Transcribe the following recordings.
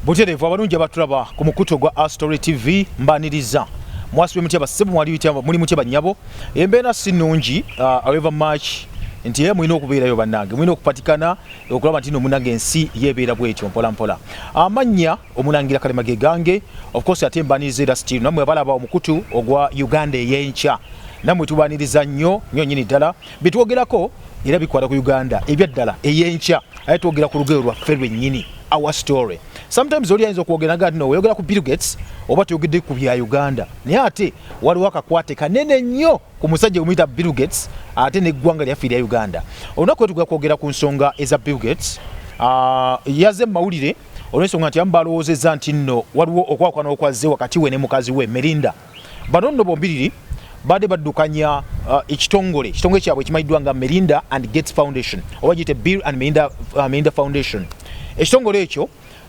Butereevu abalungi abatulaba ku mukutu ogwa Astory TV, mbaniriza. Mwasibye mutya bassebo? Mwali muli mutya bannyabo? Embeera si nnungi, however much nti era mulina okubeerayo bannange, mulina okupatikana okulaba nti no munange ensi yeebeera bwetyo mpola mpola. Amannya Omulangira Kalema ge gange, of course, ate mbaniriza era still nammwe abalaba omukutu ogwa Uganda Ey'enkya, nammwe tubaniriza nnyo nnyo nnyini ddala. Byetwogerako era bikwata ku Uganda ebyaddala ey'enkya, aye twogera ku lugero lwaffe lwennyini, our story. Sometimes oli ayinza okwogera nga no oyogera ku Bill Gates oba toyogedde ku bya Uganda, naye ate waliwo akakwate kanene nnyo ku musajja omuyita Bill Gates ate n'eggwanga lyaffe erya Uganda. Olunaku lwetugenda kwogera ku nsonga eza Bill Gates. Yaze mu mawulire olw'ensonga nti abamu balowoozezza nti nno waliwo okwawukana okwazze wakati we ne mukazi we Melinda. Bano nno bombiriri badde baddukanya ekitongole kyabwe ekimanyiddwa nga Melinda and Gates Foundation, oba giyite Bill and Melinda Foundation. Ekitongole ekyo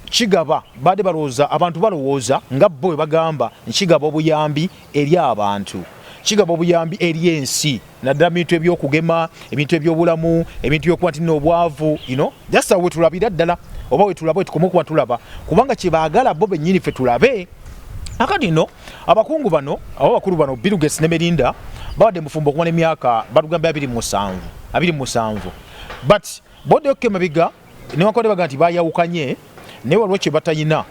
kigaba, badde balowooza, abantu balowooza nga bo bwe bagamba, nkigaba obuyambi eri abantu, kigaba obuyambi eri ensi, naddala bintu ebyokugema, ebintu ebyobulamu, ebintu byokuba nti obwavu, just awo wetulabira ddala oba wetulaba, wetukoma okuba tulaba, kubanga kyebaagala bo bennyini ffe tulabe. Akati nno abakungu bano aba bakulu bano, Bill Gates ne Melinda, babadde mufumbo okumala emyaka batugambye 27, 27, but boddeyo emabega newankubadde baga nti bayawukanye, naye waliwo kye batayina.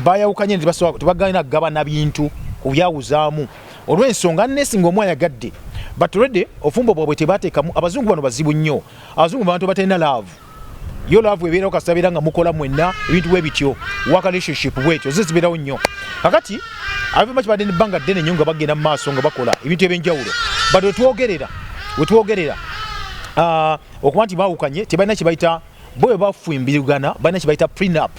Bayawukanye, tebagalina kugabana bintu kubyawuzaamu olw'ensonga nesinga omu ayagadde, but already ofumbo bwabwe tebateekamu. Abazungu bano bazibu nnyo. Abazungu bantu batalina love. Yo love ebeerawo kasita beera nga mukola mwenna ebintu bwe bityo, work relationship bwetyo zo zibeerawo nnyo. Kakati abavuma kibadde nebbanga ddene nnyo nga bagenda mu maaso nga bakola ebintu ebyenjawulo, but wetwogerera, okuba nti baawukanye, tebalina kye bayita, bo bwe bafumbirigana balina kye bayita prenup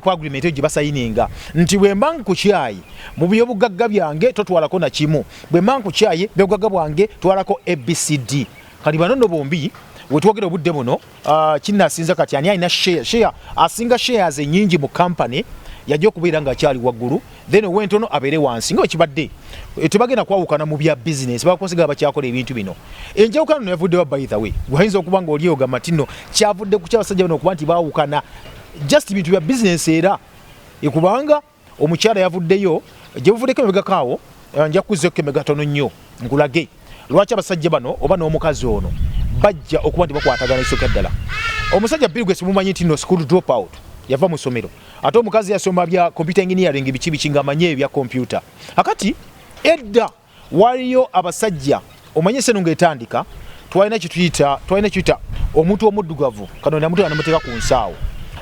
agreement, eyo gye basayininga nti bwe mba nkukyaye mu byobugagga byange totwalako na kimu, bwe mba nkukyaye byobugagga bwange twalako ABCD. Kati bano nno bombi wetwogera obudde buno, kinasinza kati ani alina share asinga shares ennyingi mu company yajja okubeera ng'akyali waggulu, then ow'entono abeere wansi nga wekibadde. Tebagenda kwawukana mu bya business, bakonsigala bakyakola ebintu bino. Enjawukano no yavuddewa? By the way, gwayinza okuba nga oli ogamba nti nno kyavudde ku kyabasajja bano okuba nti baawukana just bintu bya business, era ekubanga omukyala yavuddeyo gye buvuddeko emabegako awo. Nja kuzzeko emabega tono nnyo nkulage lwaki abasajja bano oba n'omukazi ono bajja okuba nti bakwatagana. Ekisooka ddala, omusajja Bill Gates mumanyi nti no school drop out, yava mu ssomero, ate omukazi yasoma bya computer engineering, biki biki, ng'amanyi ebya computer. Akati edda waliyo abasajja, omanye seno ng'etandika twalina kituyita omuntu omuddugavu, Katonda yamuteeka namuteeka ku nsaawo,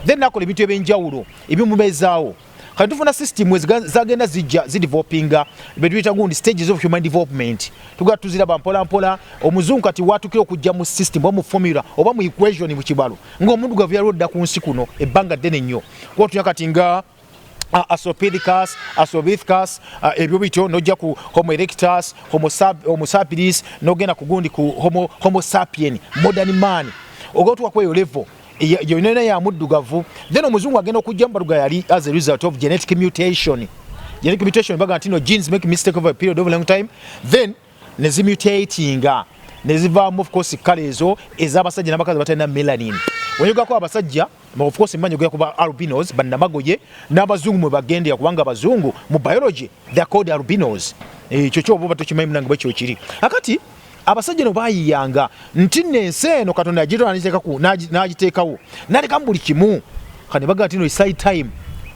then nakola ebintu ebyenjawulo ebimubeezaawo. Kati tufuna system zagenda zijja zidevelopinga, betuyita gundi stages of human development, tugala tuziraba mpola mpola. Omuzungu kati watukira okujja mu system oba mu formula oba mu equation mu kibalo ng'omuddugavu yaliwo dda ku nsi kuno ebbanga ddene nnyo, kuba tunya kati nga Australopithecus, ebyo bityo, nojja ku Homo erectus, Homo sapiens, nogenda ku gundi ku Homo sapien, modern man, ogotuka kweyo level yonna ya muddugavu. Then omuzungu agenda okujja mubaluga yali as a result of genetic mutation. Genetic mutation baga nti no genes make mistake over a period of a long time, then nezimutatinga nezivaamu of course kale ezo ez'abasajja n'abakazi batalina melanin. Weyogako abasajja, of course mmanyi ogera kuba albinos, bannamagoye n'abazungu mwe bagendera, kubanga abazungu mu biology they are called albinos. Ekyo kyoba oba tokimanyi munange, bwekyo kiri. Akati abasajja no bayiyanga nti nno ensi eno Katonda yagitola n'agiteekawo n'alekamu buli kimu. Kati baga nti no it's high time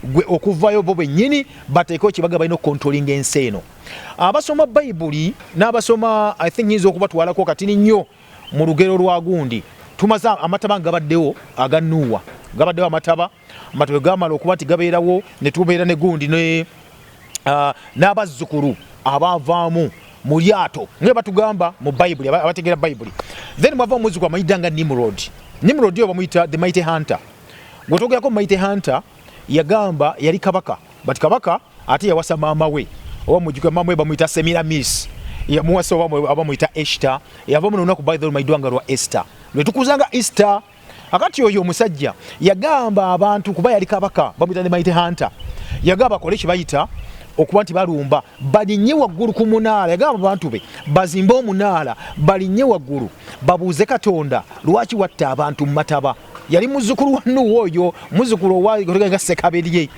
gwe okuvayo bo bennyini bateekewo kyebaga balina okukontrolinga ensi eno. Abasoma Bayibuli n'abasoma, I think nyinza okubatwalako katini nnyo mu lugero lwa gundi. Tumaze amataba nga gabaddewo aga Nuuwa, gabaddewo amataba. Amataba gamala okuba nti gabeerawo, ne tubeera ne gundi ne n'abazzukulu abavaamu mu lyato nga batugamba mu Bayibuli, abategeera Bayibuli. Then mwava omuzzukulu amanyidda nga Nimrod. Nimrod oyo bamuyita the mighty hunter. Gwetwogerako mighty hunter, yagamba yali kabaka, but kabaka ate yawasa maama we, oba mujjuka maama we bamuyita Semiramis, yamuwasa oba bamuyita Esther, yava muno olunaku by the way lumanyiddwa nga lwa Esther, lwe tukuzanga Easter. Akati oyo omusajja yagamba abantu, kuba yali kabaka, bamuyita the mighty hunter, yagamba bakole kye bayita okuba nti balumba, balinnye waggulu ku munaala. Yagamba abantu be bazimbe omunaala, balinnye waggulu, babuuze Katonda lwaki watta abantu mu mataba. Yali muzzukulu wa Nuwa oyo, muzzukulu owa Sekaberye.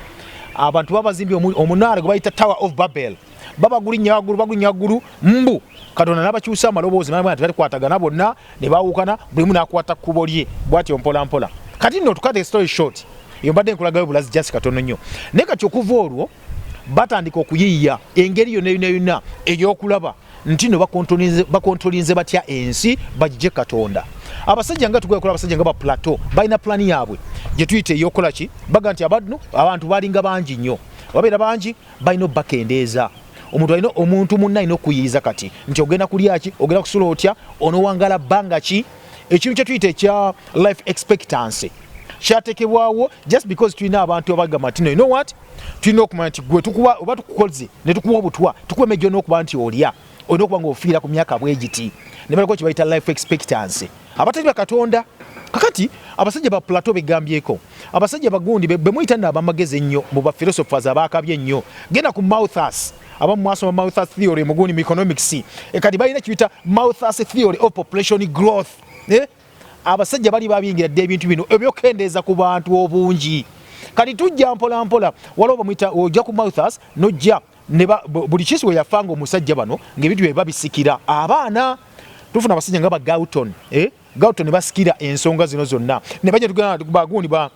Abantu babazimbye omunaala gwe bayita Tower of Babel, babagulinnya waggulu, bagulinnya waggulu, mbu Katonda n'abakyusa amaloboozi nti balikwatagana bonna ne baawukana, buli mu n'akwata kkubo lye bw'atyo mpola mpola. Kati nno, to cut the story short, eyo mbadde nkulagayo bulazi just katono nnyo. Naye kati okuva olwo batandika okuyiiya engeri yonna yonna yonna ey'okulaba nti no bakontrolinze batya ensi bagije Katonda. Abasajja nga tugoya kola, abasajja nga ba Plato balina plani yaabwe gye tuyita ey'okukola ki, baga nti abadnu abantu balinga bangi nnyo, babeera bangi, balina obbakendeeza. Omuntu alina omuntu munne alina okuyiiza kati nti ogenda kulya ki, ogenda kusula otya, onowangala bbanga ki. Ekintu kye tuyita ekya life expectancy kyatekebwawo just because tulina abantu abagamba nti, "No, you know what, tulina okumanya nti gwe tukuwa oba tukukoze ne tukuwa obutwa, tukuwa emejjo n'okuba nti olya, olina okuba nga ofiira ku myaka bwegiti." Ne balako kye bayita life expectancy, abatali bakatonda. Kakati abasajja ba Plato begambyeko, abasajja bagundi be muyita nno abamagezi ennyo mu ba philosophers abakabye ennyo. Genda ku Malthus, abamu mwasoma Malthus theory mugundi mu economics. Kati balina kiyita Malthus theory of population growth, eh? Abasajja bali babiyingira dde ebintu bino ebyokendeeza ku bantu obungi. Kati tujja mpola mpola, waliwo bamuyita, ojja ku Malthus nojja buli kisi we yafanga omusajja bano ng'ebintu bye babisikira abaana. Tufuna abasajja nga ba Galton, eh? Galton ne basikira ensonga zino zonna ne bajja tugenda bagundi ba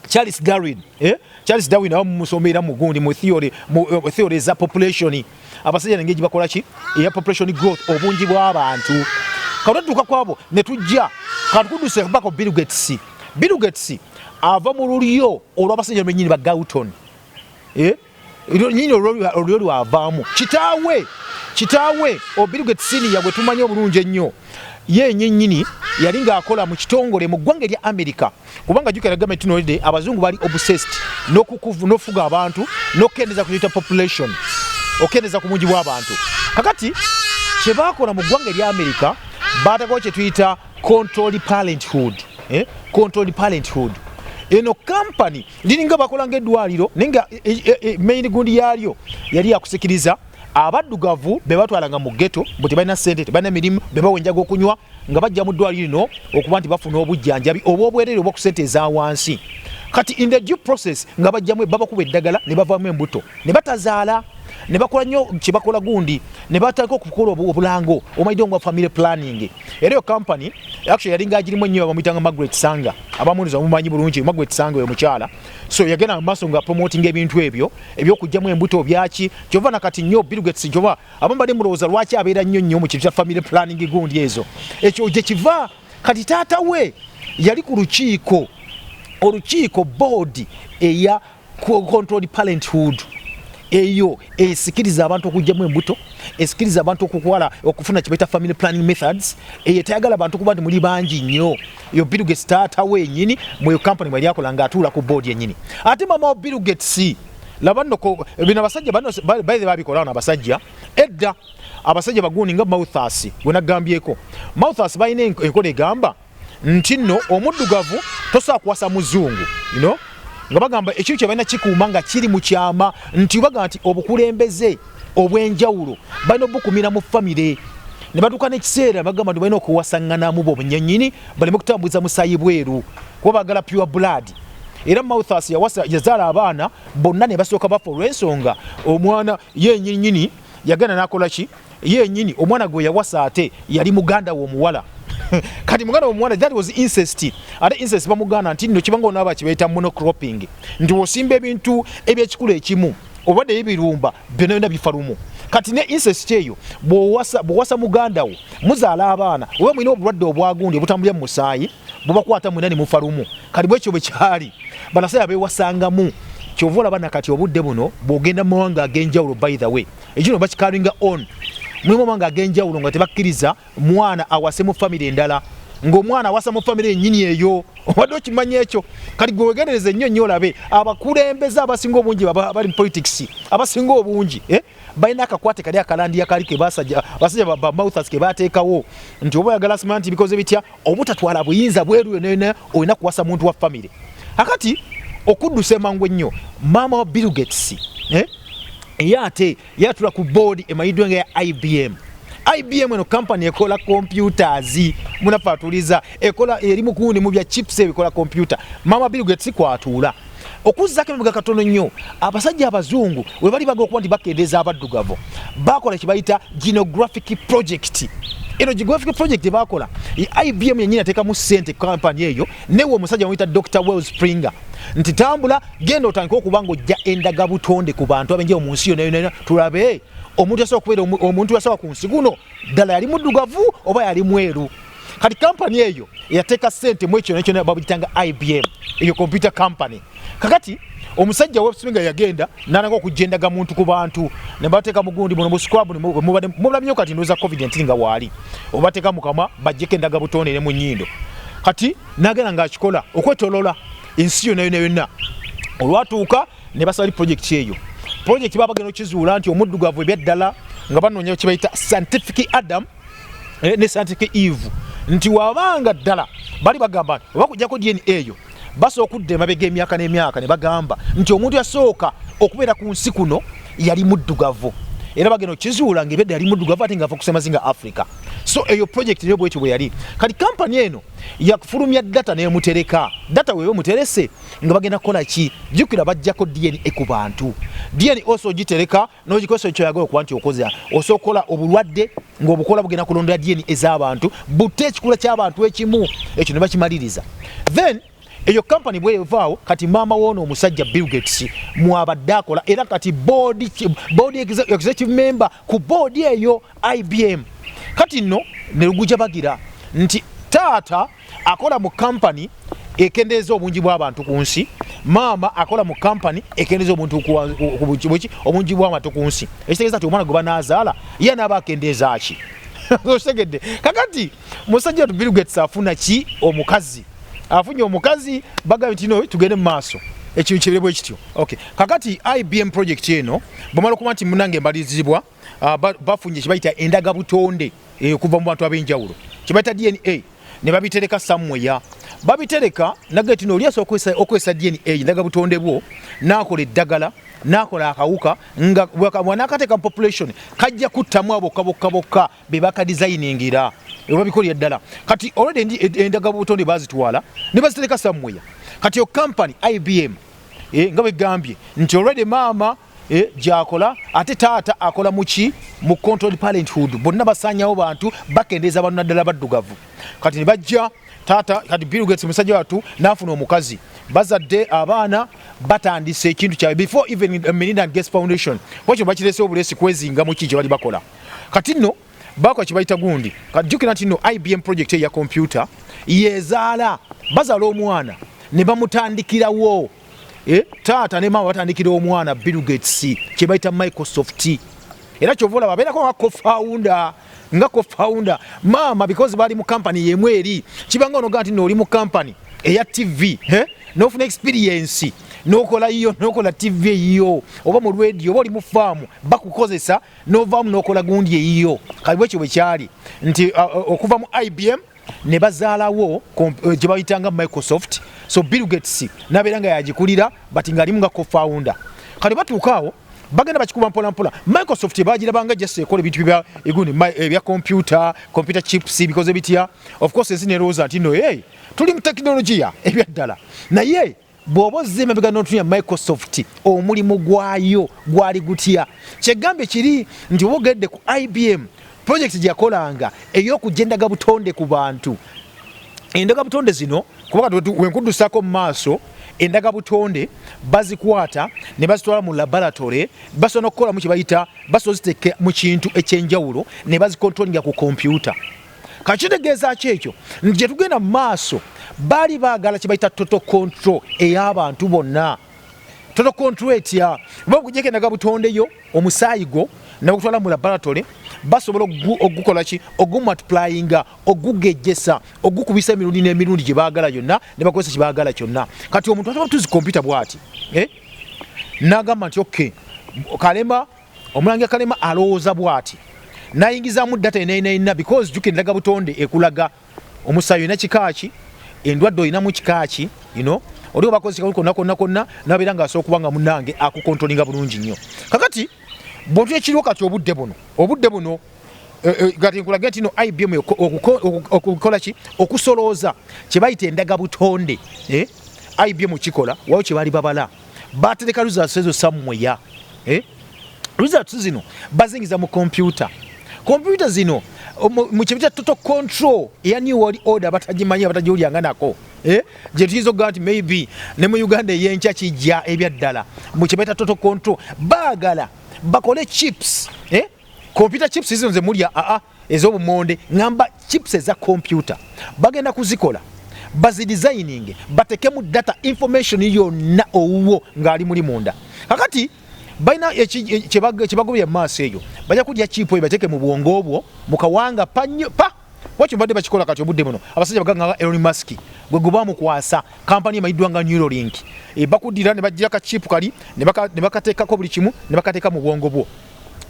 Charles Darwin, eh? Charles Darwin abamu musomera mu gundi mu theory za population. Abasajja nengeri bakola ki eya population growth, obungi bw'abantu. Kati tutuuka kwabo ne tujja katukuduse bako Bill Gates. Bill Gates ava mu lulyo olw'abasajja bennyini ba Galton, eh? Nyini olulyo lwavaamu kitaawe o Bill Gates senior gwe tumanyi obulungi ennyo. Ye nyennyini yali ng'akola mu kitongole mu ggwanga erya America, kubanga jjukira gavumenti nolide abazungu bali obsessed n'okufuga abantu n'okukendeeza ku kiyita population, okukendeeza ku bungi bw'abantu. Kakati kye baakola mu ggwanga erya America, baatakawo kye tuyita controlled parenthood, eh? Controlled parenthood eno kampani liringa bakola ng'eddwaliro, naye nga main gundi yaalyo yali yakusikiriza abaddugavu be batwalanga mu ghetto, bwe tebalina ssente, tebalina mirimu, be bawa enjaga okunywa, nga bajja mu ddwaliro lino okuba nti bafuna obujjanjabi obw'obwerere obwa ku ssente eza wansi. Kati in the due process nga bajjamu, babakuba eddagala ne bavaamu embuto ne batazaala, ne bakola nnyo kye bakola gundi, ne batandika okukola obulango omanyidde nga family planning. Era eyo company actually yali ng'agirimu ennyo bamuyitanga Margaret Sanger. Abamuliza mumanyi bulungi Margaret Sanger oyo mukyala. So yagenda mu maaso nga promoting ebintu ebyo ebyokugyamu embuto byaki. Kyova nakati nnyo Bill Gates, kyova abamu bali mulowooza lwaki abeera nnyo nnyo mu kintu kya family planning gundi ezo, ekyo gye kiva. Kati taata we yali ku lukiiko, olukiiko board eya controlled parenthood eyo esikiriza abantu okugyamu embuto, esikiriza abantu okukwala okufuna kye bayita family planning methods, eyo teyagala abantu kuba nti muli bangi nnyo. Eyo Bill Gates taata we yennyini mweyo company mweri akola ng'atuula ku board yennyini. Ate mama wa Bill Gates, laba nno bino abasajja bano by the babikola wano. Abasajja edda, abasajja bagundi nga Malthus gwe nagambyeko, Malthus balina enkola egamba nti nno omuddugavu tosobola kuwasa muzungu, nga bagamba ekintu kye balina kikuuma nga kiri mu kyama, nti bagamba nti obukulembeze obw'enjawulo balina obukumira mu famire. Ne batuuka n'ekiseera bagamba nti balina okuwasaŋŋanamu bo benyennyini baleme kutambuza musaayi bweru, kuba baagala pure blood. Era Malthus yawasa, yazaala abaana bonna ne basooka bafa olw'ensonga omwana ye nyennyini yagenda n'akola ki ye nnyini, omwana gwe yawasa ate yali muganda we omuwala. Kati muganda we omuwala, that was incest. Ate incest bamuganda nti nno kibanga onaaba kibayita monocropping, nti osimba ebintu ebyekikulu ekimu, obadde ebirumba byonna byonna bifa lumu. Kati ne incest eyo, bw'owasa muganda wo muzaala abaana, oba mulina obulwadde obwagundi obutambulira mu musaayi bubakwata mwena ne mufa lumu. Kati bwekyo bwe kyali, banasajja beewasangamu. Kyova olaba nakati obudde buno bw'ogenda mu mawanga ag'enjawulo, by the way, ekino bakikalinga on, mulimu amawanga ag'enjawulo nga tebakkiriza mwana awase mu famire endala, ng'omwana awasa mu famire yennyini eyo. Obadde okimanyi ekyo? Kati gwe wegendereze nnyo nnyo olabe abakulembeze abasinga obungi bali mu politics, abasinga obungi, eh? Balina akakwate kali akalandiya kali ke basajja basajja ba Malthus ke bateekawo, nti oba oyagala simanya nti bikoze bitya obutatwala buyinza bweru yonna yonna, olina kuwasa muntu wa famire. Akati okuddusa emangu ennyo, maama wa Bill Gates, eh? Ye ate yatula ku board emanyiddwa nga ya IBM. IBM eno company ekola computers, munaffe atuliza ekola eri mukundi mu bya chips ebikola computer. Mama Bill Gates kwatuula. Okuzzako emabega katono nnyo, abasajja abazungu we bali baga okuba nti bakendeeza abaddugavu, bakola kye bayita genographic project. Eno geographic project bakola, IBM yennyini ateekamu ssente company eyo, newe omusajja bamuyita Dr Wells Springer nti tambula genda otandike okuba ng'ojja endagabutonde ku bantu abenjawulo mu nsi yonna yonna, tulabe omuntu yasobola kubeera omuntu yasobola ku nsi kuno ddala yali muddugavu oba yali mweru. Kati kampani eyo eyateeka ssente mu ekyo nekyona babugitanga IBM, eyo computer company. Kakati omusajja webswinger yagenda nanaga okujja endagamuntu ku bantu ne bateeka mugundi muno mu scrub mubadde kati ndowooza COVID-19 nga waali obateeka mu kamwa bajjeko endagabutonde ne mu nnyindo. Kati nagenda ng'akikola okwetolola ensi yonna yonna yonna. Olwatuuka ne basala project eyo. Project baba bagenda okizuula nti omuddugavu ebyaddala nga banoonya kye bayita scientific Adam ne scientific Eve, nti wabanga ddala bali bagamba nti oba kujjako DNA eyo basobola okudda emabega emyaka n'emyaka ne bagamba nti omuntu yasooka okubeera ku nsi kuno yali muddugavu, era bagenda okizuula nga ebyedda yali muddugavu ate nga ava ku semazinga Africa. So eyo project nayo bwetyo bwe yali. Kati kampani eno yakufulumya data nemutereka data wewe muterese nga bagenda kukola ki? Jjukira bajjako DNA ku bantu. DNA oso ogitereka n'ogikozesa ekyoyagala okuba nti okoze osobola okukola obulwadde ng'obukola bugenda kulondola DNA ez'abantu butte ekikula ky'abantu ekimu ekyo ne bakimaliriza. Then eyo kampani bwevaawo, kati maama woono omusajja Bill Gates mwabadde akola, era kati board executive member ku board eyo IBM. Kati nno ne luguja bagira nti taata akola mu kampani ekendeeza obungi bw'abantu ku nsi, maama akola mu kampani ekendeeza obungi bw'abantu ku nsi, ekitegeeza nti omwana gwe banaazaala ye anaaba akendeeza ki? Okitegedde? Kakati musajja watu Bill Gates afuna ki? Omukazi afunye omukazi, bagambye nti no tugende mu maaso, ekintu kibere bwe kityo. Okay, kakati IBM project eno bwamala okuba nti munange embalirizibwa, bafunye kye bayita endagabutonde okuva mu bantu ab'enjawulo kye bayita DNA ne babitereka somewhere. Babitereka nagati no oli asobola okukozesa DNA endagabutonde bwo n'akola eddagala n'akola akawuka nga bw'anaakateeka mu population kajja kuttamu abo bokka bokka bokka be bakadizayiningira oba bikolera ddala. Kati already endagabutonde bazitwala ne bazitereka somewhere. Kati yo company IBM nga bwegambye nti already maama gyakola ate taata akola muki mu controlled parenthood, bonna basanyawo bantu bakendeeza bantu naddala baddugavu. Kati ne bajja taata, kati Bill Gates musajja watu n'afuna omukazi, bazadde abaana, batandise ekintu kyabwe before even Melinda and Gates Foundation wakyo bakirese obulesi kwezinga muki gye bali bakola. Kati nno bakola kye bayita gundi. Kati jjukira nti nno IBM project eya computer yezaala, bazaala omwana ne bamutandikirawo, taata ne maama batandikira omwana Bill Gates kye bayita Microsoft. Era kyova olaba abeerako nga co-founder, nga co-founder maama, because bali mu company yemu eri kibanga onoga nti nooli mu company eya TV, eh? Nofuna experience nokola yiyo, nokola TV eyiyo, oba mu radio, oba oli mu faamu bakukozesa novaamu nokola gundi eyiyo. Kali bwekyo bwe kyali nti okuva mu IBM ne bazaalawo gye bayitanga Microsoft. So Bill Gates nabeera nga yagikulira but ng'alimu nga co-founder. Kati batuuka awo bagenda bakikuba mpola mpola. Microsoft bagirabanga just ekola ebintu bya egundi ebya computer chips bikoze bitya. Of course ensi nerowooza nti no, hey, tuli mu tekinologiya ebyaddala, naye bw'oba ozza emabega n'otunya Microsoft omulimu gwayo gwali gutya? Kyegambye kiri nti oba ogedde ku IBM project gye yakolanga ey'okujja endagabutonde ku bantu, endagabutonde zino kuba kati wenkuddusaako mu maaso, endagabutonde bazikwata ne bazitwala mu laboratory, basobola n'okukolamu kye bayita basobola oziteeka mu kintu ekyenjawulo ne bazikontrolinga ku kompyuta. Kakitegeeza ki ekyo? Nti gye tugenda mu maaso baali baagala kye bayita total control ey'abantu bonna. Total control etya? Oba okuggyako endagabutonde yo, omusaayi gwo nabagutwala mu laboratory, basobola ogukola ki, ogumultiplyinga, ogugejjesa, ogukubisa emirundi n'emirundi gye baagala yonna ne bakozesa kye baagala kyonna. Kati omuntu ataba tuzi kompyuta bw'ati, eh? N'agamba nti okay, Kalema, omulangira Kalema alowooza bw'ati, nayingizaamu data eneinaina, because jjukira endagabutonde ekulaga omusaayi olina kika ki, endwadde olinamu kika ki, oli obakozesa konna konna konna, nabeera ng'asobola okuba nga munnange akukontrolinga bulungi nnyo. Kakati bw'otu ekiriwo kati obudde buno Kati nkulage nti no IBM okukola ki, okusolooza kye bayita endagabutonde, eh? IBM kikola wawo kye baali babala, batereka results ezo somewhere, eh? Results zino bazingiza mu computer. Computer zino mu kye total control eya New World Order, abatagimanyi, abatagiwulyanga nako, eh? Gye tuyinza okugamba nti maybe ne mu Uganda ey'enkya kijja ebyaddala mu kye bayita total control. Baagala bakole chips, eh? Computer chips zino ze mulya, aa, ez'obumonde, ngamba chips eza computer bagenda kuzikola, bazidesigning, batekemu data, information yonna owuwo ng'ali muli munda. Kakati balina kyebagobya mu maaso eyo, bajja kudya chip eyo bateeke mu bwongo obwo mu kawanga pa nnyo pa wakyo badde bakikola. Kati obudde buno abasajja baganga nga Elon Musk gwe gwe bamukwasa kampani emayiddwa nga Neuralink, bakuddira ne bagira ka chip kali ne bakateekako buli kimu ne bakateeka mu bwongo bwo.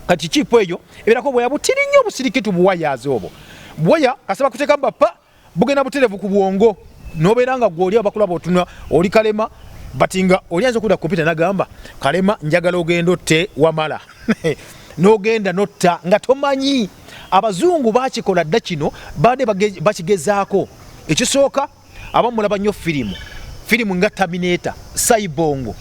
Kati chip eyo ebeerako bwoya butiri nnyo obusirikitu, buwayazi obwo bwoya kasaba kuteekamu bapa bugenda buterevu ku bwongo, nobeera nga gwoli abakulaba otunula oli kalema, but nga oli ayinza okudda kompyuta nagamba, "Kalema, njagala ogenda otte Wamala," n'ogenda notta nga tomanyi. Abazungu bakikola dda kino, badde bakigezaako. Ekisooka, abamu mulaba nnyo firimu, firimu nga Terminator, Cyborg,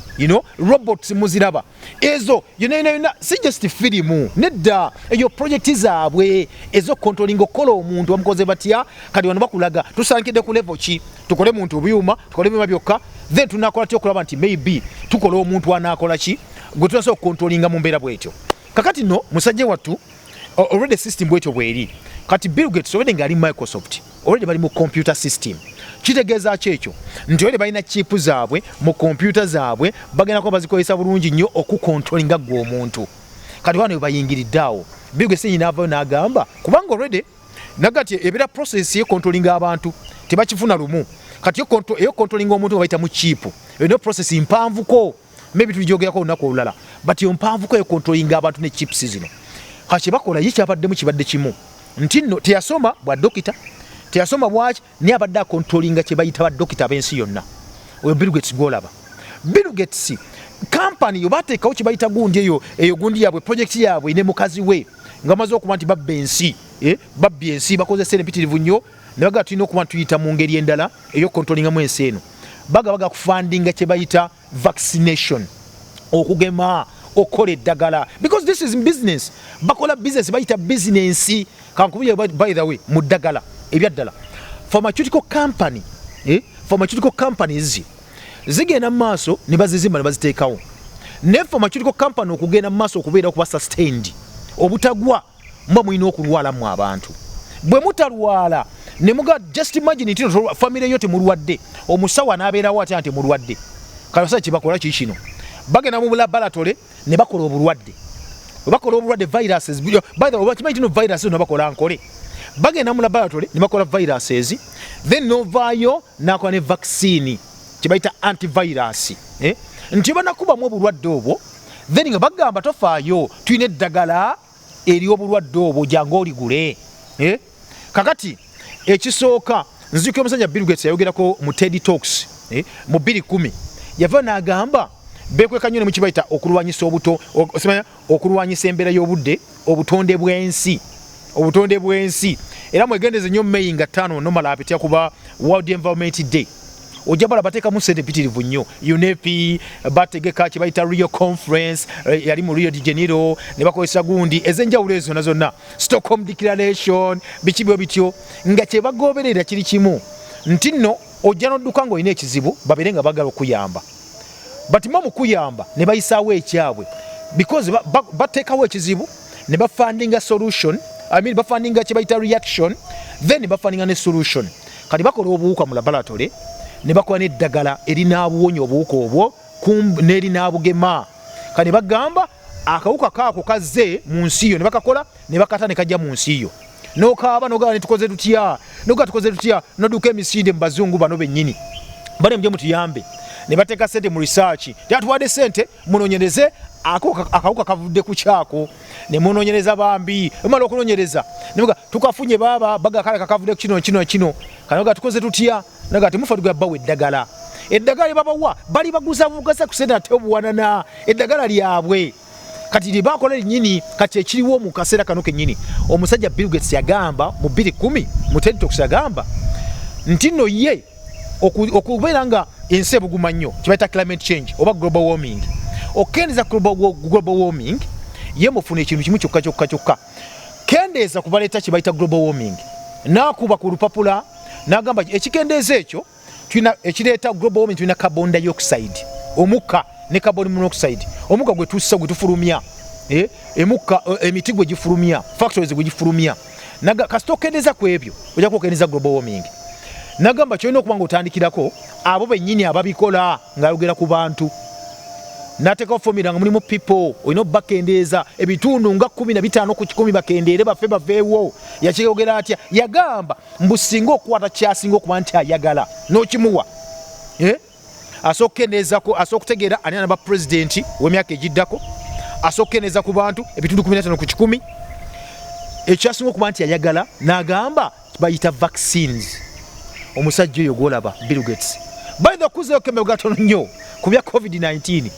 robots muziraba ezo yonna yonna yonna, si just firimu, nedda, eyo project zaabwe ezokontrolinga, okukola omuntu bamukoze batya. Kati wano bakulaga tusankidde ku level ki, tukole muntu byuma, tukole byuma byokka, then tunakola ty okulaba nti maybe tukola omuntu anakola ki gwe tunasobola okukontrolinga mu mbeera bwetyo. Kakati no musajja wattu already system bwetyo bweri. Kati Bill Gates already ngaali Microsoft, already bali mu computer system. Kitegeeza ki ekyo? Nti already balina chip zaabwe mu computer zaabwe, bagenda kuba bazikozesa bulungi nnyo okukontrolinga ggwe omuntu. Kati wano webayingiridde awo, Bill Gates yenyini avayo n'agamba, kubanga already nagati ebeera process yekontrolinga abantu, tebakifuna lumu. Kati eyokontrolinga omuntu nga bayita mu chip, eyo process mpanvuko, maybe tulijogerako olunaku olulala, but yo mpanvuko ekontrolinga abantu ne chips zino. Kati kyebakola ye kyabaddemu kibadde kimu nti nno teyasoma bwa dokita, teyasoma bwaki, naye abadde akontrolinga kye bayita badokita ab'ensi yonna. Oyo Bill Gates gwolaba, Bill Gates kampani yo bateekawo kye bayita gundi eyo, eyo gundi yaabwe, project yaabwe ne mukazi we, nga bamaze okuba nti babba ensi, babbye ensi, bakozesa empitirivu nnyo, ne bagamba tulina okuba nti tuyita mu ngeri endala ey'okukontrolingamu ensi eno. Baga kufundinga kye bayita vaccination, okugema, okukola eddagala, because this is business. Bakola business, bayita business. Kankubye, by the way, mu ddagala ebyaddala, pharmaceutical company, pharmaceutical companies zigenda mu maaso ne bazizimba ne baziteekawo. Ne pharmaceutical company okugenda mu maaso okubeera okuba sustained, obutagwa, muba mulina okulwalamu abantu. Bwe mutalwala ne muga, just imagine nti family yo temulwadde, omusawo anaabeerawo atya nti mulwadde? Kale basajja kyebakola kii kino, bagenda mu laboratory ne bakola obulwadde. Bwe bakola obulwadde, viruses, by the way, kimanyi tino viruses zino bakola nkole, bagenda mu laboratory ne bakola viruses, then novaayo nakola ne vaccine kyebayita antivirus, eh? Nti banakubamu obulwadde obwo, then nga bagamba tofaayo, tulina eddagala ery'obulwadde obwo, jangu oligule, eh? Kakati ekisooka, nzijukira omusajja Bill Gates yayogerako mu TED Talks, mu 2010, yava n'agamba bekweka nnyo ne mukibayita okulwanyisa obuto, simanya okulwanyisa embeera y'obudde, obutonde bw'ensi, obutonde bw'ensi. Era mwegendeze nnyo, May nga 5 nomala apitya kuba World Environment Day, ojja bala bateekamu sente mpitirivu nnyo. UNEP bategeka kye bayita Rio Conference, yali mu Rio de Janeiro, ne bakozesa gundi ez'enjawulo ezo zonna zonna, Stockholm Declaration, biki byo bityo, nga kye bagoberera kiri kimu nti nno ojja n'odduka ng'olina ekizibu, babeere nga bagala okuyamba, but mo mu kuyamba ne bayisaawo ekyabwe, because bateekawo ekizibu ne bafundinga solution, I mean, bafundinga kye bayita reaction, then bafundinga ne solution. Kati bakola obuwuka mu laboratory ne bakola n'eddagala erinaabuwonya obuwuka obwo n'erinaabugema. Kati bagamba akawuka kaako kazze mu nsi yo, ne bakakola ne bakata ne kajja mu nsi yo, nokaaba nogamba netukoze tutya, nogaa tukoze tutya, nodduka emisinde mu bazungu bano bennyini, bane muje mutuyambe, ne bateeka sente mu research, teatuwadde sente munoonyereze akawuka kavudde ku kyako, ne munoonyereza bambi, bamala okunoonyereza nemuga tukafunye baaba baga kale kakavudde ku kino kino kino, kanoga tukoze tutya, naga temufa tugaba bawa eddagala, eddagala lye babawa bali baguza bugaza ku sente ate obuwanana eddagala lyabwe. Kati lye bakola linnyini. Kati ekiriwo mu kaseera kano kennyini, omusajja Bill Gates yagamba mu 2010 mu TED Talks, yagamba nti nno ye okubeera nga ensi ebuguma nnyo, kibaita climate change oba global warming, okukendeza global warming, ye mufuna ekintu kimu kyokka kyokka kyokka, kendeeza kubaleeta kibaita global warming. N'akuba ku lupapula n'agamba ekikendeeza ekyo tulina ekireeta global warming, tulina carbon dioxide, omukka, ne carbon monoxide, omukka gwe tussa, gwe tufulumya, emukka emiti gwe gifulumya, factories gwe gifulumya. Kasita okendeza ku ebyo, ojja kuokendeza global warming. Nagamba kyolina okuba nga otandikirako abo bennyini ababikola, ng'ayogera ku bantu, n'ateekawo formula nga mulimu people olina obubakendeeza ebitundu nga 15%, bakendeere, bafe, baveewo. Yakyogera atya? Yagamba mbu singa okukwata kyasinga okuba nti ayagala n'okimuwa, eh? Asobola okukendeezako, asobola okutegeera ani anaba pulezidenti w'emyaka egiddako, asobola okukendeeza ku bantu ebitundu 15%. Ekyasinga okuba nti ayagala, n'agamba bayita vaccines. Omusajja oyo gwolaba Bill Gates, by the okuzeyo kembe gatono nnyo ku bya COVID-19,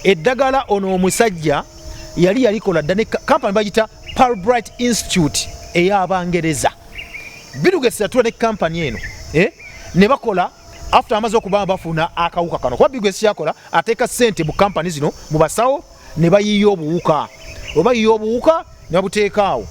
eddagala ono omusajja yali yalikola dda ne kampani bagita Pirbright Institute ey'Abangereza. Bill Gates yatula ne kampani eno, eh? Ne bakola after amaze okuba bafuna akawuka kano, kuba Bill Gates yakola ateeka ssente mu kampani zino, mu basawo, ne bayiya obuwuka, oba bayiya obuwuka ne babuteeka awo,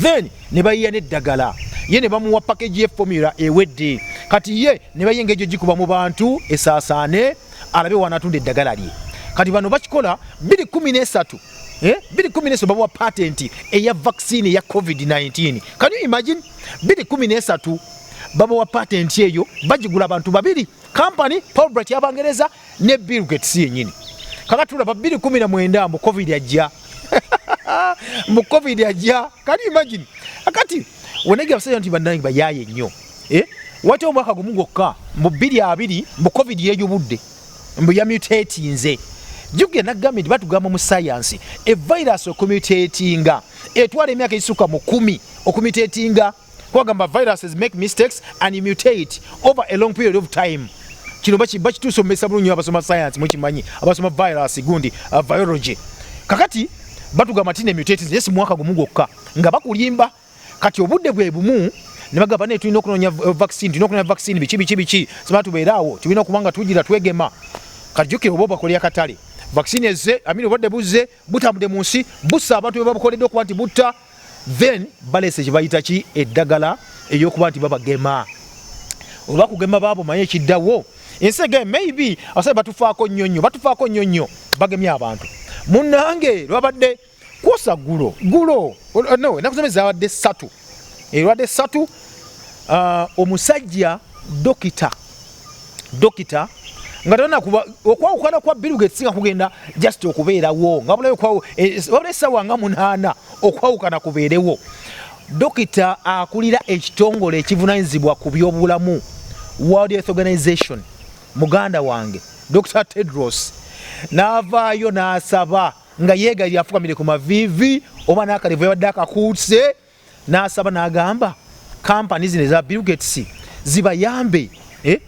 then ne bayiya n'eddagala, ye ne bamuwa package ye, formula ewedde. Kati ye ne bayiya engeri gikuba mu bantu esaasaane, alabe wanatunda eddagala lye. Kati bano bakikola 2013, eh? 2013 babawa patent eya vaccine eya COVID-19. Can you imagine? 2013 babawa patent eyo, bagigula abantu babiri, company Pirbright y'Abangereza ne Bill Gates yennyini. Kakati tulaba 2019 mu COVID ajja, mu COVID ajja. Can you imagine? Akati wenege abasajja nti bannange bayaaye nnyo, eh? Wati omwaka gumu gwokka mu 2020 mu COVID yeyubudde, mbu yamutatinze. Jjukira nagambye nti batugamba mu sayansi evirus okumutatinga etwala emyaka egisukka mu 10 okumutatinga. Kwagamba viruses make mistakes and mutate over a long period of time. Kino bakituusa omumesa bulungi abasoma science, mukimanyi, abasoma virus gundi, virology. Kakati batugamba nti ne mutating yes mwaka gumu gwokka, nga bakulimba. Kati obudde bwe bumu ne bagamba naye tulina okunoonya vaccine, tulina okunoonya vaccine, biki biki biki, sima tubeere awo, tulina okuba nga tugira twegema. Kati jjukira oba obakolera katale, vaccine ezze amini, obudde buzze butambudde mu nsi, bussa abantu be babukoledde okuba nti butta, then baleese kye bayita ki, eddagala ey'okuba nti babagema oba kugema baabo. Manye ekiddawo, ensi ege maybe abasajja batufaako nnyo nnyo, batufaako nnyo nnyo, bagemye abantu. Munnange, lwabadde kwosa gulo gulo, no, ennaku zomwe zabadde 3, erwadde 3. Omusajja dokita nga tona kuba okwawukana kwa Bill Gates nga kugenda just okubeerawo nga bulayo wabula essaawa nga 8 okwawukana kubeerewo. Dokita akulira ekitongole ekivunanyizibwa ku byobulamu, World Health Organization, muganda wange Dr Tedros, n'avaayo n'asaba nga yeegayirira, afukamire ku maviivi oba n'akalevu yabadde akakuutse, n'asaba n'agamba kampani zino eza Bill Gates zibayambe, eh,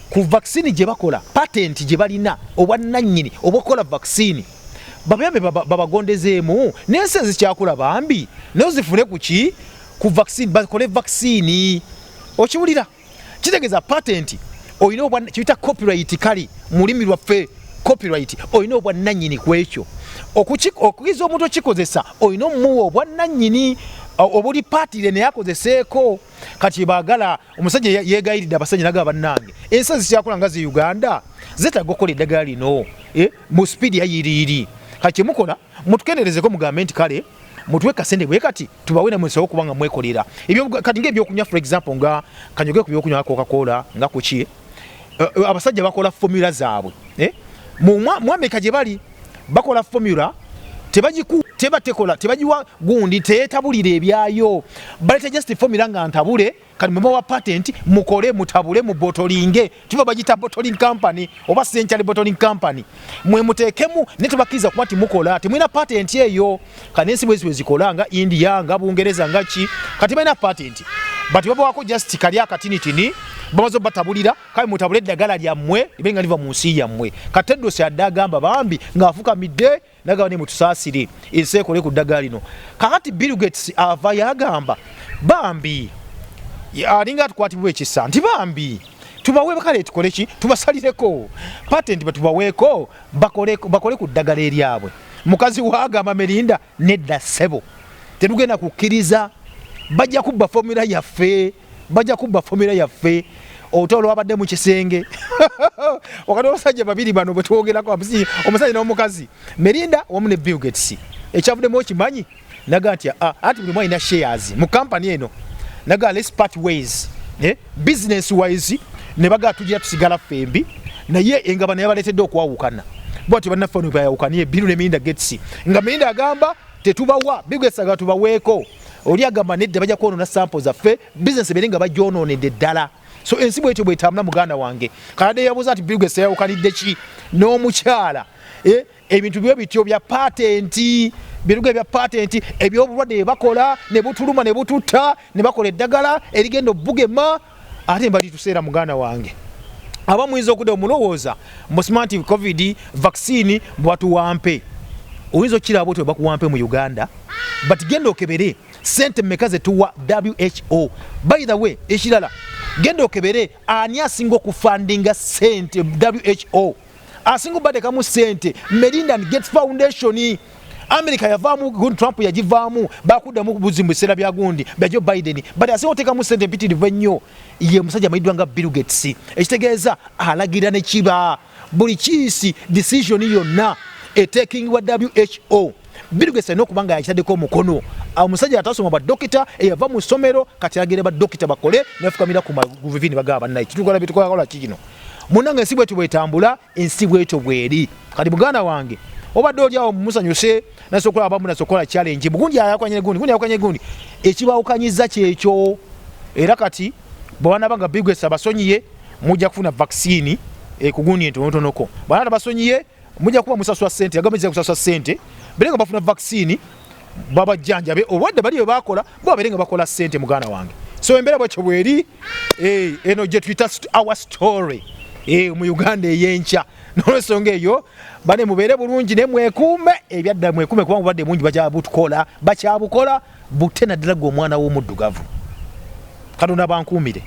ku vaccine gye bakola, patent gye balina, obwannannyini obwokukola vaccine, babayambe babagondezeemu n'ensi ezikyakula bambi nayo zifune ku ki, ku vaccine, bakole vaccine. Okiwulira? Kitegeeza patent olina obwa kiyita copyright, kali mu lulimi lwaffe copyright, olina obwannannyini ku ekyo. Okukiza omuntu okikozesa, olina omuwa obwannannyini obuli patire naye akozeseeko. Kati baagala omusajja yeegayiridde abasajja nagaba, bannange, ensi ezikyakola nga zi Uganda zeetaaga okukola eddagala lino, eh, mu sipiidi yayiriiri. Kati kyemukola mutukenderezeko, mugambe nti kale mutuwe kasente bwe kati tubawe namwe musobole okuba nga mwekolera ebyo. Kati ngaebyokunywa, for example, nga kanyoge ku byokunywa Coca Cola nga kuki, abasajja bakola formula zaabwe, eh? Mu Amerika gye bali bakola formula, tebagiku teba tekola, tebagiwa gundi, teyetabulira ebyayo, baleta just formula nga ntabule. Kati mubawa patent, mukole, mutabule, mubotolinge, kiba bagita bottling company oba Century Bottling Company, mwe muteekemu, ne tebakkiriza kuba nti mukola, temulina patent eyo. Kati ensi bwezi bwezikola nga India, nga Bungereza, nga ki, kati balina patent but babawako just kali akatinitini. Bamaze obatabulira, kale mutabule eddagala lyammwe libe nga liva mu nsi yammwe. Kati Tedros adde agamba bambi ng'afukamidde nagamba ne mutusaasire, ensi ekole ku ddagala lino. Kakati Bill Gates ava yagamba bambi alinga atukwatibwa ekisa nti bambi tubawe, kale tukole ki, tubasalireko patent, batubaweeko bakole ku ddagala eryabwe. Mukazi waagamba Melinda, nedda ssebo, tetugenda kukkiriza, bajja kubba formula yaffe, bajja kubba formula yaffe. Olutalo lwabadde mu kisenge wakati w'abasajja babiri bano bwe twogerako, omusajja n'omukazi, Melinda wamu ne Bill Gates. Ekyavuddemu okimanyi? Naga nti anti buli alina shares mu kampani eno, naga let's part ways, eh? Business wise ne bagaa tugira tusigala ffembi, naye engabana yabaleetedde okwawukana. Bwatyo bannaffe bano bayawukanye, Bill ne Melinda Gates, nga Melinda agamba tetubawa, Bill Gates agamba tubaweeko, oli agamba nedda, bajja kwonoona sample zaffe, business ebeere nga bagyonoonedde ddala. So ensi bwetyo bwetambula, muganda wange. Kalade yabuuza nti Bill Gates yawukanidde ki n'omukyala, eh? Ebintu byo bityo bya patent, biruga ebya patent, ebyobulwadde bye bakola ne butuluma ne bututta, ne bakola eddagala erigenda obugema ate mbalituseera. Muganda wange, aba muyinza okudda omulowooza musima nti COVID vaccine bwatuwampe, oyinza okukiraba otyo bakuwampe mu Uganda, but genda okebere sente mmeka zetuwa WHO. By the way, ekirala, genda okebere ani asinga okufundinga sente WHO, asinga obateekamu sente, Melinda and Gates Foundation. America yavaamu gundi, Trump yagivaamu, bakuddamu buzi mu biseera bya gundi bya Joe Biden, but asinga oteekamu sente empitirivu ennyo ye musajja amanyiddwa nga Bill Gates. Ekitegeeza alagira ne kiba buli kiisi decision yonna etekingibwa WHO, Bill Gates alina okuba nga yakitaddeko omukono. Omusajja atasoma badokita, eyava mu ssomero, kati alagira badokita bakole, nefukamira ku maguvivi ne bagaba bannaye kitukola bitukola ki kino. Munnange, ensi bwetyo bwetambula, ensi bwetyo bweri. Kati muganda wange, obadde oli awo musanyuse, nasobola abamu nasobola challenge gundi ayawukanye gundi, gundi ayawukanye gundi, ekibawukanyiza kyekyo. Era kati bwe nga Bill Gates abasonyiye, mujja kufuna vaccine ku gundi entonotonoko. Bwana tabasonyiye, mujja kuba musasula sente, yagamba kusasula sente bere nga bafuna vaccine, babajjanjabe obwadde bali bwe bakola bo babeere nga bakola sente. Muganda wange, so embeera bwekyo bweri, eno gye tuyita our story mu Uganda ey'enkya. Nolwensonga eyo, bane mubeere bulungi ne mwekuume ebyadda, mwekuume kubanga obulwadde bungi bakyabutukola, bakyabukola bute, naddala gwe omwana w'omuddugavu. Katonda bankuumire.